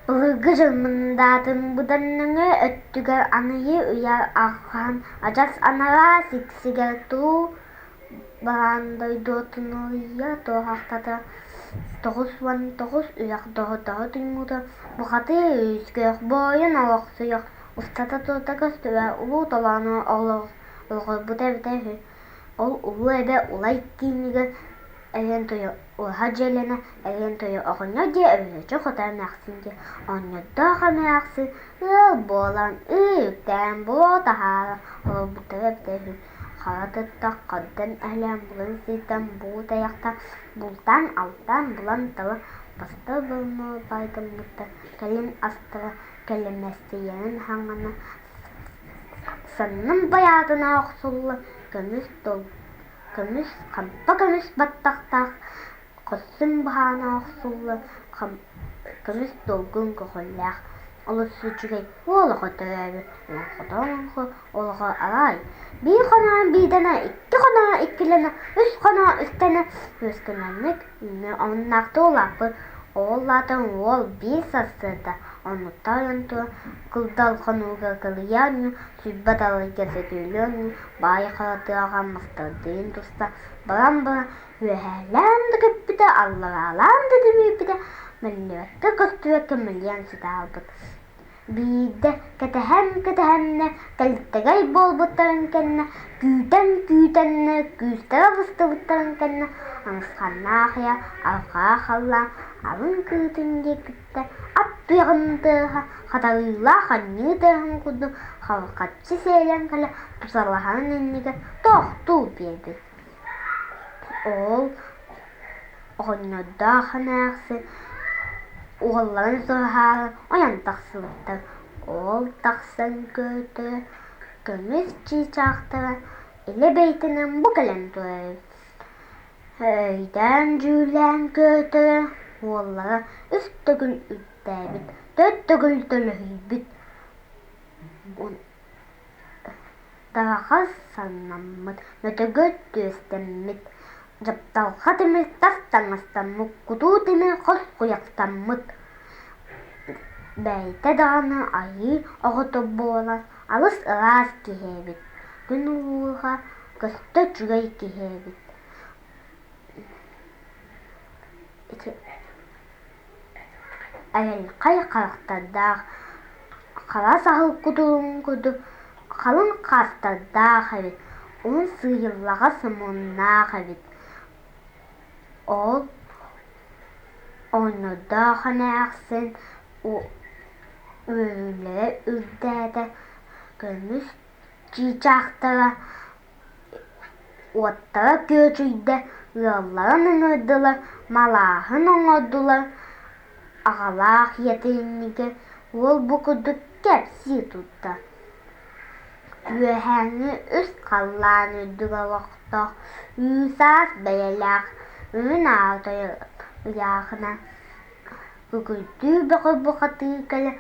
Былыргы дьон мындаатын быдан нөҥүө өттүгэр аныйыы ыйар арҕаһын адьас анараа сиксигэр туу бараан дойдутунуйа туоһахтата 99 үрэх доҕордоһо түҥҥүтэ бухатыыр үскүөх буойун олохсуйуох устата тута көстүбэ улуу толоону олоҕурбута эбитэ үһү. Ол улуу эбэ Улай киинигэр Эриэн Тойо ураһа дьиэлэнэ Эриэн Тойо оҕонньор диэ өрүһүччү хото эмээхсин диэ оҕонньордоох эмээхсин ыал буолан ыы үктээн буруо таһааран олорбуттара эбитэ үһү. Хара тыттах хардан эһэлээн булан сиртэн буу тайахтаан бултаан-алтаан булан-талан бастар булумньу баайдаммыттар кэлин астара кэлэмэстийэрин хаҥана саннын байаатына охсуллан көмүс көмүс хампа көмүс баттахтаах хорсун баһаана охсуллан көмүс долгун көҕүллээх олус үчүгэй уол оҕо төрөөбүт олоҥхото олоҕо арай биир хоноон биирдэнэ икки хоноон иккилэнэ үс хоноон үстэнэ үөскэмэнник үүнэ омуннаахтык улааппыт ол аата уол биир сарсыарда оннуттан ойон туран кылдал хонууга кылыйа оонньуу сүүрбэ далайга сөтүөлүү оонньуу баай хара тыаҕа мастардыын туста баран баран үөһээлээн да көппүтэ аллараалаан да тибиирбитэ мэллибэккэ көстүбэккэ мэлийэн сытаалбыт Биирдэ кэтэһэн-кэтэһэннэ кэлтэгэй буолбуттарын кэннэ, күүтэн-күүтэннэ күүстэрэ быстыбыттарын кэннэ Аҥысханнаах ийэ арҕаа халлаан алын кыытын диэкиттэн ат туйаҕын тыаһа хатарыылаах анньыы тыаһын курдук халҕаччы сиэлэн кэлэ тусалаһарын иннигэр тохтуу биэрбит. Ол оҕонньордоох эмээхсин уолларын сураһаары ойон тахсыбыттар. Ол тахсан көртөрө көмүс чыычаахтара илэ бэйэтинэн бу кэлэн турар эбит. Өйдөөн-дьүүллээн көртөрө уоллара үс төгүл үктээбит, төрт төгүл төлөһүйбүт Тарахас саннаммыт, мөтөгө түөстэммит, дьапталҕа тимир тас таҥастаммыт, кутуу тимир хос куйахтаммыт Бэйэтэ даҕаны айыы оҕото буолан алыс ыраас киһи эбит, күн улууһа көстө үчүгэй киһи эбит Эһэлхэй харахтардаах, хара саһыл кутуругун курдук халыҥ хаастардаах эбит, уһун сыыйыллаҕас муннаах эбит. Ол оҕонньордоох эмээхсин үөрүүлэрэ үрдээтэ, көмүс чыычаахтара Уоттара күөдьүйдэ, ыалларын ыҥырдылар, малааһын оҥордулар, аҕалаах ийэтэ иннигэр уол бу курдук кэпсии турда: Үөһээҥҥи үс халлаан үрдүгэ олохтоох, үүс-аас бэйэлээх үрүн аалтай ыйаахына Күкүрдүү бөҕө бухатыы кэлэ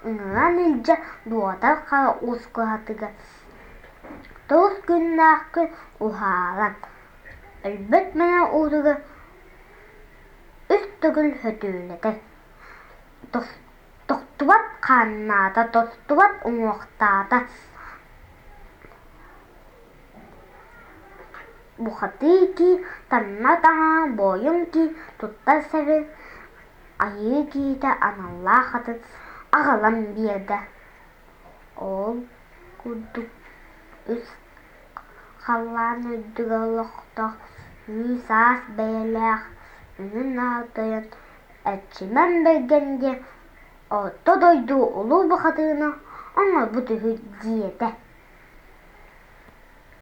ыҥыран илдьэ дуотар хара уус кыһатыгар тоҕус күннээх күн уһаалан, өлбөт мэҥэ уутугар үс төгүл сөтүөлэтэр, тохтубат хааннаата, тостубат уҥуохтаата Бухатыы кии, танна таҥаа, буойун кии, туттар сэбин айыы киһитэ аналлаах атын аҕалан биэрдэ. Ол курдук үс халлаан үрдүгэр олохтоох үүс-аас бэйэлээх үнүн аатыйан Эрчимэн Бэргэн диэн орто дойду улуу бухатыына оҥорбут үһү диэтэ.